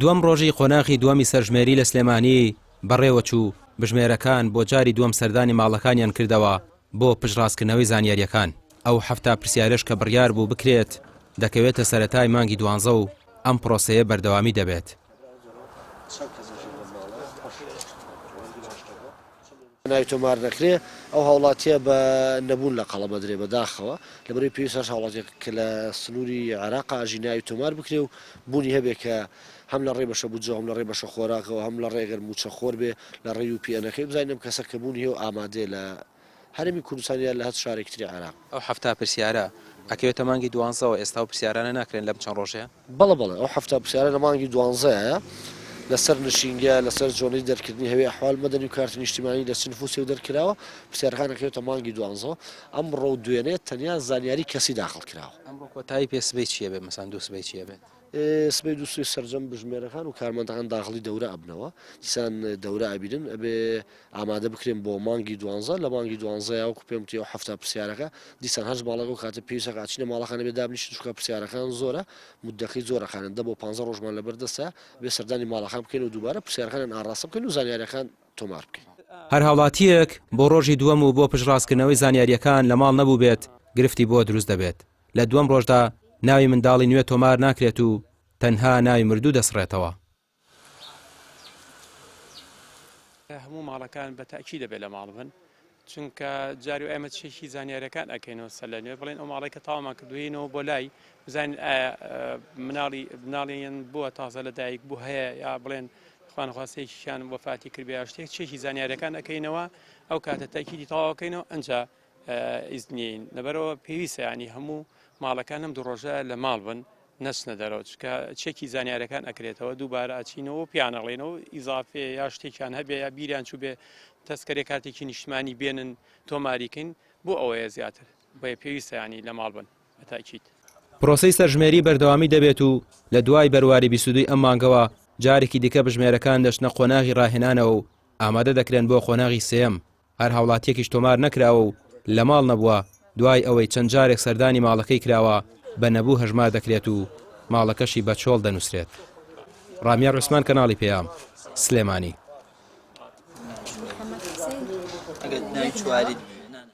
دووەم ڕۆژی قۆناغی دووەمی سەرژمێری لە سلێمانی بەڕێوەچوو، بژمێرەکان بۆ جاری دووەم سەردانی ماڵەکانیان کردەوە بۆ پشتڕاستکردنەوەی زانیارییەکان، ئەو 70 پرسیارەش کە بڕیار بوو بکرێت دەکەوێتە سەرەتای مانگی دوانزە و ئەم پرۆسەیە بەردەوامی دەبێت. ناوی تۆمار نەکرێ ئەو هاوڵاتیە بە نەبوون لە قەڵەم ئەدرێ بە داخەوە لەبەرئەوەی پێویستە هەر هاوڵاتیەک کە لە سنووری عێراقا ئەژی ناوی تۆمار بکرێ و بوونی هەبێ کە هەم لە ڕێی بەشە بودجەوە هەم لە ڕێی بەشە خۆراکەوە هەم لە ڕێ گەر مووچە خۆر بێ لە ڕێی یو پی ئەنەکەی بزانین ئەم کەسە کە بوونی هەیە و ئامادەیە لە هەرێمی کوردستان یا لە هەر شارێکی تری عێراق. ئەو 70 پرسیارە ئەکەوێتە مانگی دوانزەوە ئێستا ئەو پرسیارانە ناکرێن لەم چەند ڕۆژەیە؟ بەڵێ بەڵێ ئەو 70 پرسیارە لە مانگی دوانزەیە لەسەر نشینگە لەسەر جۆنی دەرکردنی هەوی ئەحوال مەدەنی و کارتی نیشتیمانی لە چ نفوسێک دەرکراوە پرسیارەکان ئەکەوێتە مانگی دوانزەوە ئەمڕۆ و دوێنێ تەنیا زانیاری کەسی داخڵ کراوە. ئەمڕۆ کۆتایی پێ سبەی چیە بێت مەسەن دوو سبەی چیە بێت؟ سبەی دوو سبەی سەرجەم بژمێرەکان و کارمەندەکان داخڵی دەورە ئەبنەوە دیسان دەورە ئەبینن ئەبێ ئامادە بکرێن بۆ مانگی دوانزە لە مانگی دوانزەیا وەکو پێم وتی ئەو 70 پرسیارەکە دیسان هەر ماڵەکە و کاتە پێویستە کە ئەچینە ماڵەکان ئەبێ دابنیشن چونکە پرسیارەکان زۆرە موددەکەی زۆر ئەخایەنن دە بۆ پانزە ڕۆژمان لەبەر دەستە ئەبێ سەردانی ماڵەکان بکەین و دووبارە پرسیارەکانیان ئاڕاستە بکەین و زانیاریەکان تۆمار بکەین. هەر هاوڵاتییەک بۆ ڕۆژی دووەم و بۆ پشتڕاستکردنەوەی زانیارییەکان لە ماڵ نەبووبێت گرفتی بۆ دروست دەبێت، لە دووەم ڕۆژدا ناوی منداڵی نوێ تۆمار ناکرێت و تەنها ناوی مردوو دەسڕێتەوە. هەموو ماڵەکان بە تەئکید دەبێت لە ماڵ بن چونکە جاری ئێمە چێکی زانیارەکان ئەکەینەوە سەر لە نوێ بڵێن ئەو ماڵێک کە تەوامان کردوینەوە بۆ لای بزانین ئایا مناڵی مناڵیان بووە تازە لە دایک بوو هەیە یا بڵێن خوانخواستەیەکیان وەفاتی کردبێ یا شتێک چێکی زانیارەکان ئەکەینەوە ئەو کاتە تەکیدی تەواوەکەینەوە ئەنجا ئیزنین لەبەرەوە پێویستە ینی هەموو ماڵەکان ئەم دوو ڕۆژە لە ماڵ بن نەچنە دەرەوە چونکە چێکی زانیارەکان ئەکرێتەوە دووبارە ئەچینەوە و پێیان ئەڵێنەوە ئیزافێ یا شتێکیان هەبێ یا بیریان چووبێ تەسکەرێ کارتێکی نیشتمانی بێنن تۆماریکەین بۆ ئەوەیە زیاتر بۆیە پێویستە ینی لە ماڵ بن بە تاکید. پرۆسەی سەرژمێری بەردەوامی دەبێت و لە دوای بەرواری 22 ئەم مانگەوە جارێکی دیکە بژمێرەکان دەچنە قۆناغی ڕاهێنانەوە و ئامادە دەکرێن بۆ قۆناغی سێیەم هەر هاوڵاتیەکیش تۆمار نەکراوە و لە ماڵ نەبووە، دوای ئەوەی چەند جارێک سەردانی ماڵەکەی کراوە بە نەبوو هەژمار دەکرێت و ماڵەکەشی بە چۆڵ دەنووسرێت. ڕامیار عوسمان کەناڵی پەیام، سلێمانی.